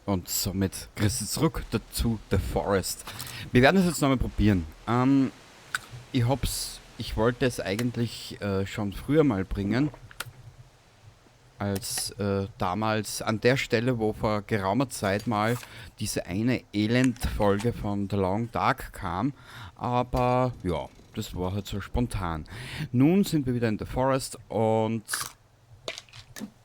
Und somit grüß dich zurück dazu The Forest. Wir werden es jetzt nochmal probieren. Ich wollte es eigentlich schon früher mal bringen, als damals an der Stelle, wo vor geraumer Zeit mal diese eine Elend-Folge von The Long Dark kam. Aber ja, das war halt so spontan. Nun sind wir wieder in The Forest und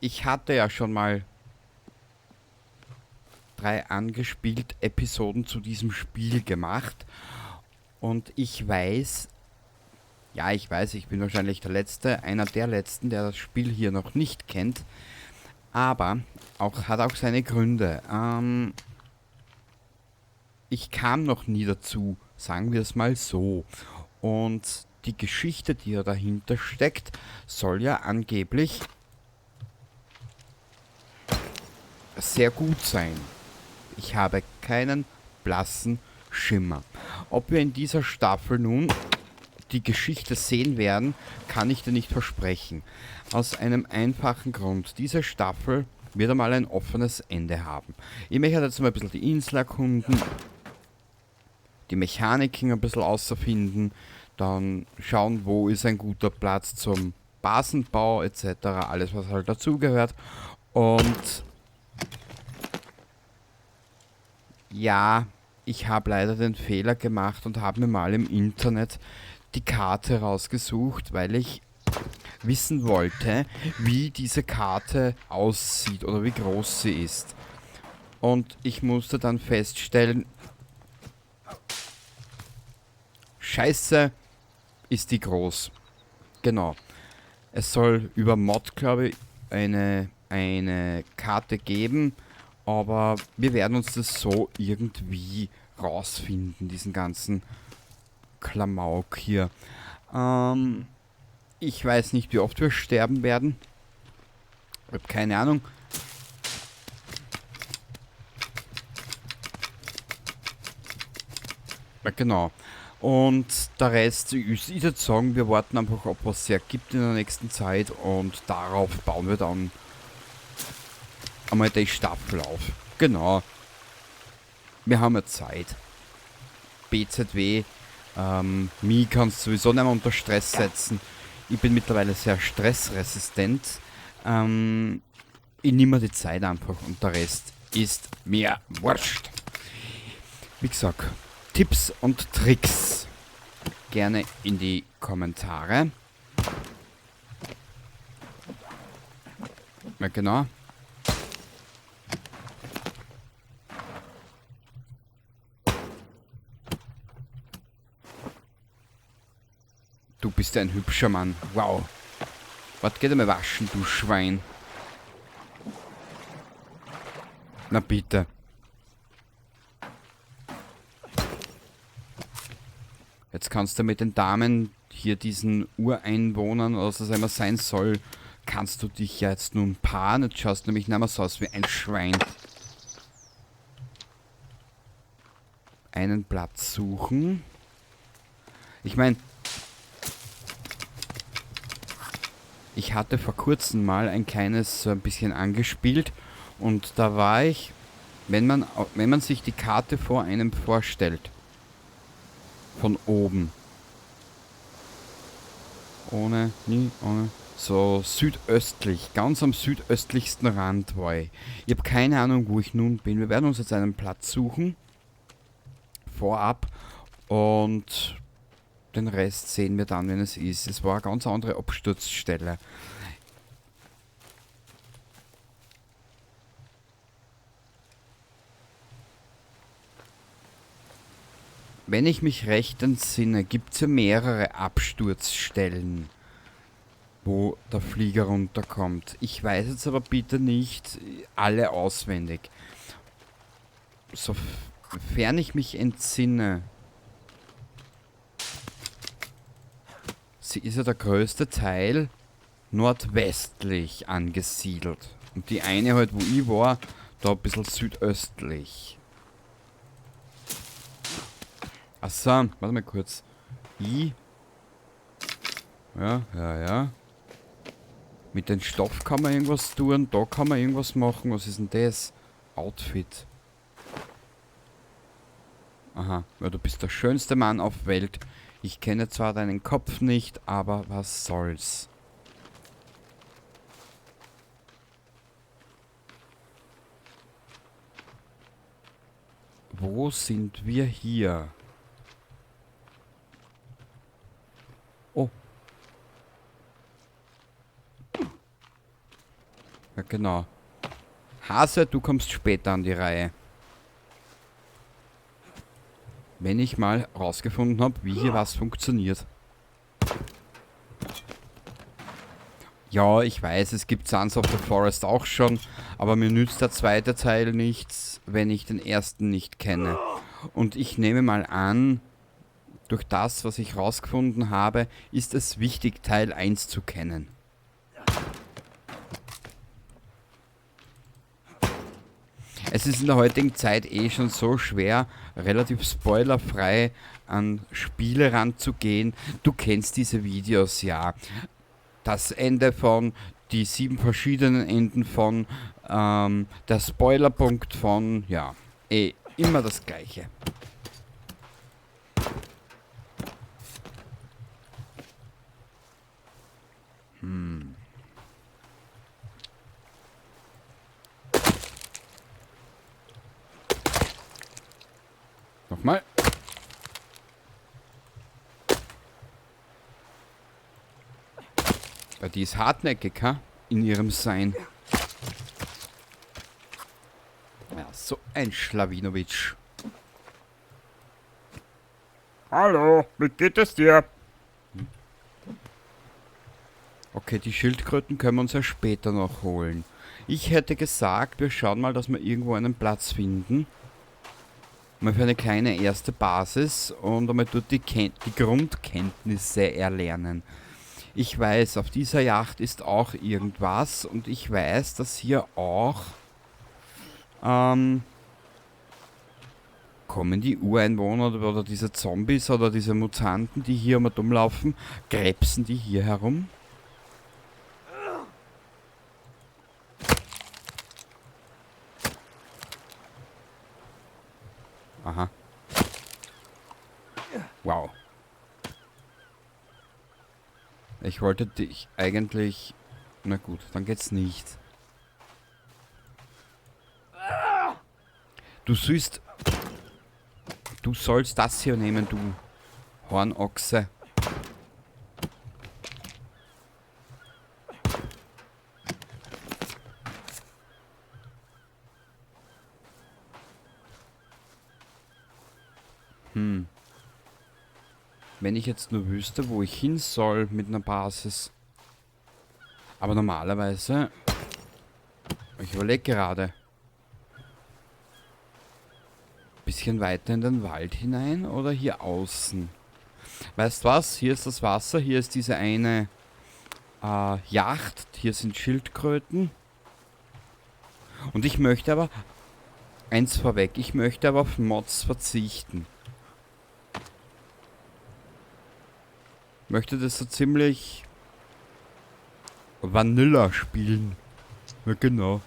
ich hatte ja schon mal 3 angespielt Episoden zu diesem Spiel gemacht und ich weiß, ja, ich weiß, ich bin wahrscheinlich der Letzte, einer der Letzten, der das Spiel hier noch nicht kennt, aber hat auch seine Gründe. Ich kam noch nie dazu, sagen wir es mal so. Und die Geschichte, die ja dahinter steckt, soll ja angeblich sehr gut sein. Ich habe keinen blassen Schimmer. Ob wir in dieser Staffel nun die Geschichte sehen werden, kann ich dir nicht versprechen. Aus einem einfachen Grund. Diese Staffel wird einmal ein offenes Ende haben. Ich möchte jetzt mal ein bisschen die Insel erkunden, die Mechaniken ein bisschen außerfinden, dann schauen, wo ist ein guter Platz zum Basenbau et cetera, alles was halt dazugehört. Und ja, ich habe leider den Fehler gemacht und habe mir mal im Internet die Karte rausgesucht, weil ich wissen wollte, wie diese Karte aussieht oder wie groß sie ist. Und ich musste dann feststellen, Scheiße, ist die groß. Genau. Es soll über Mod, glaube ich, eine Karte geben, aber wir werden uns das so irgendwie rausfinden, diesen ganzen Klamauk hier. Ich weiß nicht, wie oft wir sterben werden. Ich hab keine Ahnung. Ja, genau. Und der Rest, ich würd sagen, wir warten einfach, ob was sich ergibt in der nächsten Zeit und darauf bauen wir dann einmal die Staffel auf. Genau. Wir haben ja Zeit. BZW, mich kannst du sowieso nicht mehr unter Stress setzen. Ich bin mittlerweile sehr stressresistent. Ich nehme mir die Zeit einfach und der Rest ist mir wurscht. Wie gesagt, Tipps und Tricks gerne in die Kommentare. Ja, genau. Du bist ein hübscher Mann. Wow. Was geht einmal waschen, du Schwein? Na bitte. Jetzt kannst du mit den Damen hier, diesen Ureinwohnern oder was das immer sein soll, kannst du dich ja jetzt nun paaren. Jetzt schaust du nämlich nicht mehr so aus wie ein Schwein. Einen Platz suchen. Ich mein, ich hatte vor kurzem mal ein kleines so ein bisschen angespielt und da war ich Wenn man sich die Karte vor einem vorstellt. Von oben. Ohne, nie, ohne. So südöstlich, ganz am südöstlichsten Rand war ich. Ich habe keine Ahnung, wo ich nun bin. Wir werden uns jetzt einen Platz suchen. Vorab. Und den Rest sehen wir dann, wenn es ist. Es war eine ganz andere Absturzstelle. Wenn ich mich recht entsinne, gibt es ja mehrere Absturzstellen, wo der Flieger runterkommt. Ich weiß jetzt aber bitte nicht alle auswendig. Sofern ich mich entsinne, sie ist ja der größte Teil nordwestlich angesiedelt. Und die eine halt, wo ich war, da ein bisschen südöstlich. Achso, warte mal kurz. I. Ja, ja, ja. Mit dem Stoff kann man irgendwas tun, da kann man irgendwas machen. Was ist denn das? Outfit. Aha, ja, du bist der schönste Mann auf Welt. Ich kenne zwar deinen Kopf nicht, aber was soll's. Wo sind wir hier? Oh. Ja, genau. Hase, du kommst später an die Reihe. Wenn ich mal rausgefunden habe, wie hier was funktioniert. Ja, ich weiß, es gibt Sons of the Forest auch schon, aber mir nützt der zweite Teil nichts, wenn ich den ersten nicht kenne. Und ich nehme mal an, durch das, was ich rausgefunden habe, ist es wichtig, Teil 1 zu kennen. Es ist in der heutigen Zeit eh schon so schwer, relativ spoilerfrei an Spiele ranzugehen. Du kennst diese Videos ja. Das Ende von, die 7 verschiedenen Enden von, der Spoilerpunkt von, ja, eh immer das Gleiche. Nochmal. Ja, die ist hartnäckig, ha? In ihrem Sein. Ja, so ein Schlawinowitsch. Hallo, wie geht es dir? Okay, die Schildkröten können wir uns ja später noch holen. Ich hätte gesagt, wir schauen mal, dass wir irgendwo einen Platz finden. Mal für eine kleine erste Basis und einmal dort die Grundkenntnisse erlernen. Ich weiß, auf dieser Yacht ist auch irgendwas und ich weiß, dass hier auch kommen die Ureinwohner oder diese Zombies oder diese Mutanten, die hier immer dumm laufen, krebsen die hier herum? Aha. Wow. Ich wollte dich eigentlich... Na gut, dann geht's nicht. Du süßt... Du sollst das hier nehmen, du Hornochse. Wenn ich jetzt nur wüsste, wo ich hin soll mit einer Basis. Aber normalerweise... Ich überlege gerade. Bisschen weiter in den Wald hinein oder hier außen? Weißt was? Hier ist das Wasser, hier ist diese eine Yacht, hier sind Schildkröten. Und ich möchte aber, eins vorweg, ich möchte aber auf Mods verzichten. Möchte das so ziemlich Vanilla spielen. Ja, genau.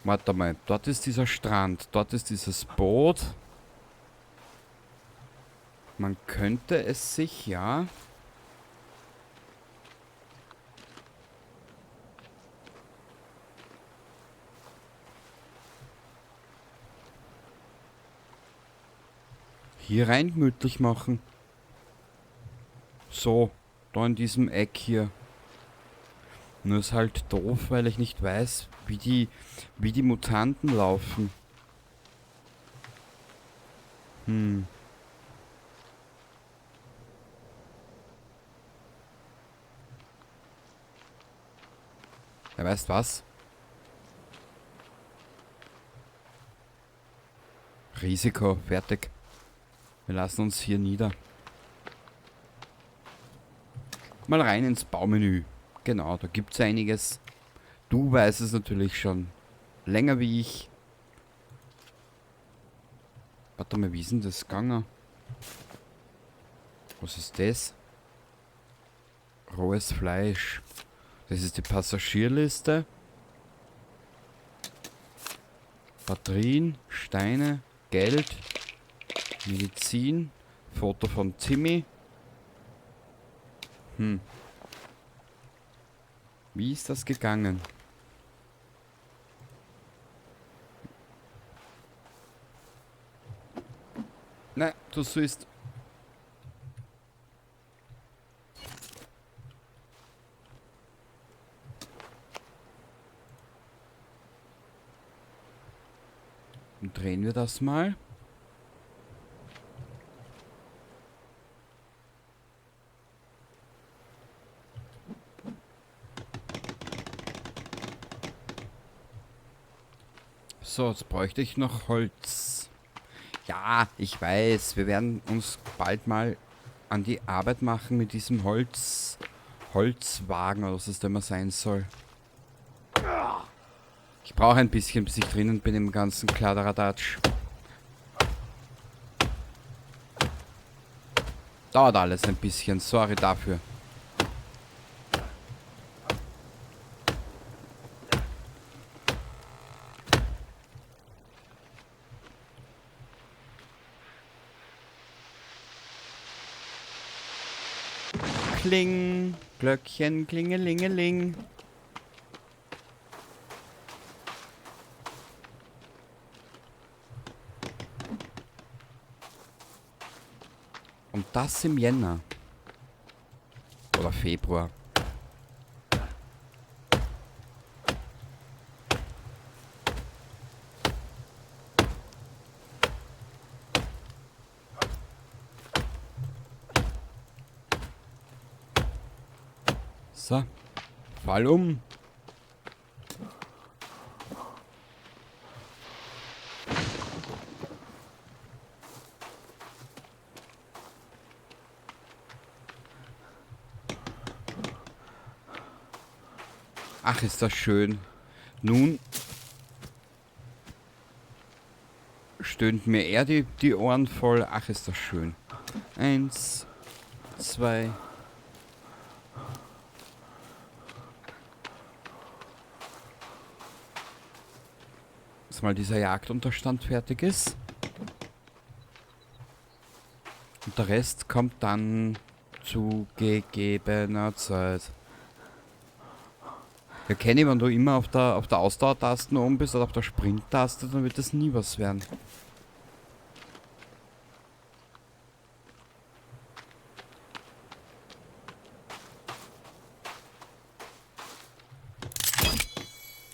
Warte mal, dort ist dieser Strand, dort ist dieses Boot. Man könnte es sich, ja... hier rein gemütlich machen. So, da in diesem Eck hier. Nur ist halt doof, weil ich nicht weiß, wie die Mutanten laufen. Hm. Ja, weißt was? Risiko, fertig. Wir lassen uns hier nieder. Mal rein ins Baumenü. Genau, da gibt es einiges. Du weißt es natürlich schon länger wie ich. Warte mal, wie ist denn das gegangen? Was ist das? Rohes Fleisch. Das ist die Passagierliste. Batterien, Steine, Geld, Medizin, Foto von Timmy. Hm. Wie ist das gegangen? Nein, du siehst. Und drehen wir das mal. So, jetzt bräuchte ich noch Holz. Ja, ich weiß, wir werden uns bald mal an die Arbeit machen mit diesem Holzwagen oder was es da immer sein soll. Ich brauche ein bisschen, bis ich drinnen bin im ganzen Kladderadatsch. Dauert alles ein bisschen, sorry dafür. Kling, Glöckchen, klingelingeling. Und das im Jänner. Oder Februar. So, fall um. Ach, ist das schön. Nun stöhnt mir eher die Ohren voll. Ach, ist das schön. 1, 2. Dass mal dieser Jagdunterstand fertig ist. Und der Rest kommt dann zu gegebener Zeit. Ja, Kenny, wenn du immer auf der Ausdauertaste oben bist oder auf der Sprint-Taste, dann wird das nie was werden.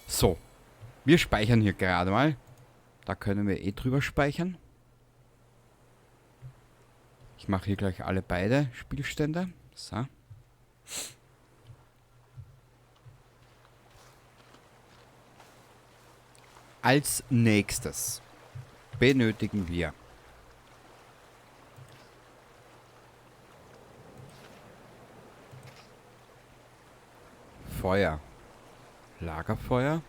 So. Wir speichern hier gerade mal. Da können wir eh drüber speichern. Ich mache hier gleich alle beide Spielstände. So. Als nächstes benötigen wir Feuer. Lagerfeuer.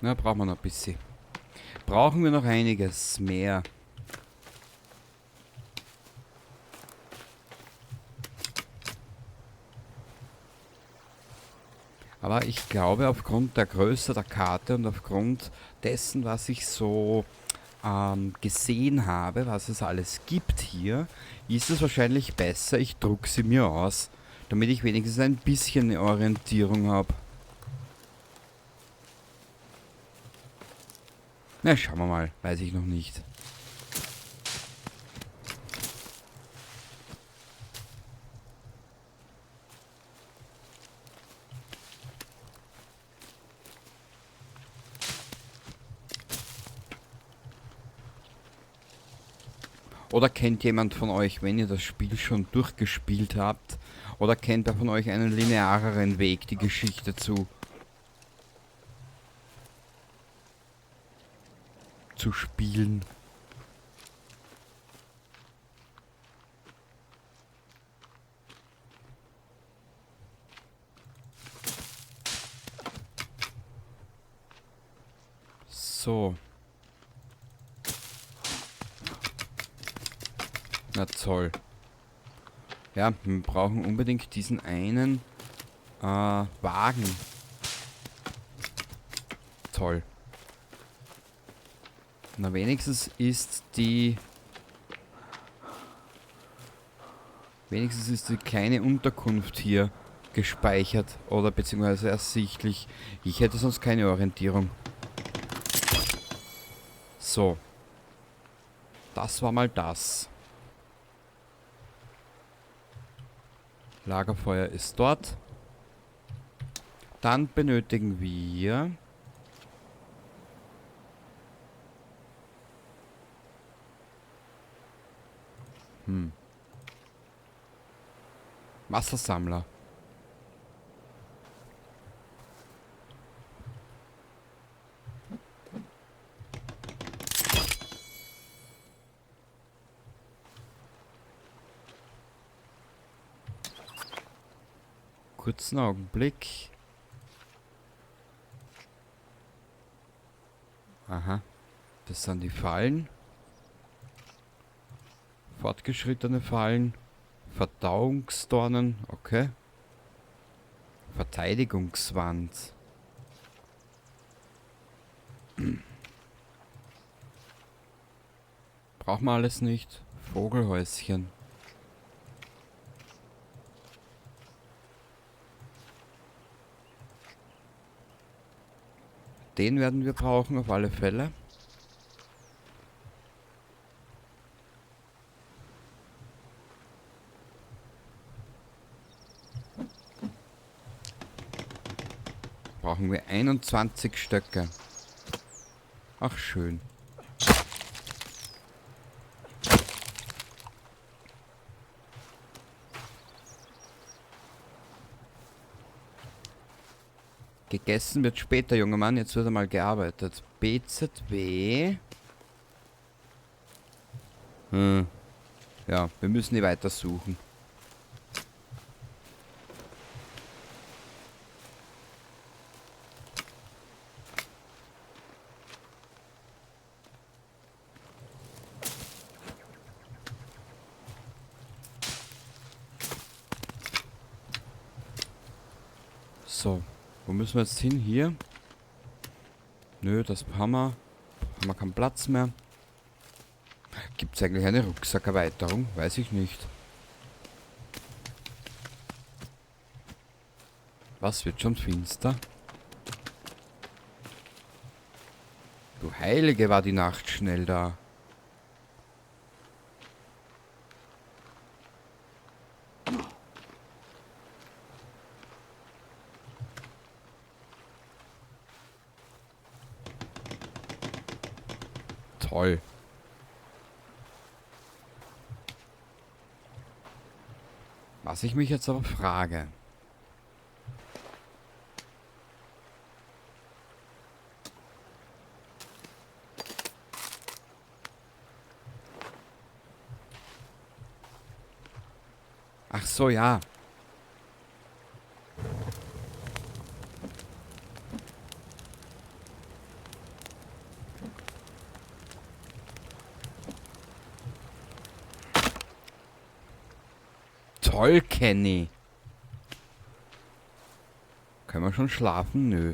Na, brauchen wir noch ein bisschen. Brauchen wir noch einiges mehr. Aber ich glaube, aufgrund der Größe der Karte und aufgrund dessen, was ich so gesehen habe, was es alles gibt hier, ist es wahrscheinlich besser, ich druck sie mir aus, damit ich wenigstens ein bisschen eine Orientierung habe. Na, schauen wir mal. Weiß ich noch nicht. Oder kennt jemand von euch, wenn ihr das Spiel schon durchgespielt habt, oder kennt wer von euch einen lineareren Weg, die Geschichte zu spielen? So. Na toll. Ja, wir brauchen unbedingt diesen einen Wagen. Toll. Na, wenigstens ist die... Wenigstens ist die kleine Unterkunft hier gespeichert oder beziehungsweise ersichtlich. Ich hätte sonst keine Orientierung. So. Das war mal das. Lagerfeuer ist dort. Dann benötigen wir... Wassersammler. Kurzen Augenblick. Aha. Das sind die Fallen. Fortgeschrittene Fallen. Verdauungsdornen. Okay. Verteidigungswand. Brauchen wir alles nicht. Vogelhäuschen. Den werden wir brauchen, auf alle Fälle. Brauchen wir 21 Stöcke. Ach, schön. Gegessen wird später, junger Mann. Jetzt wird einmal gearbeitet. BZW. Ja, wir müssen die weitersuchen. So. Wo müssen wir jetzt hin? Hier? Nö, das haben wir. Haben wir keinen Platz mehr. Gibt's eigentlich eine Rucksackerweiterung? Weiß ich nicht. Was wird schon finster? Du Heilige, war die Nacht schnell da. Toll. Was ich mich jetzt aber frage. Ach so, ja. Toll, Kenny. Können wir schon schlafen? Nö.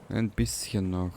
Ein bisschen noch.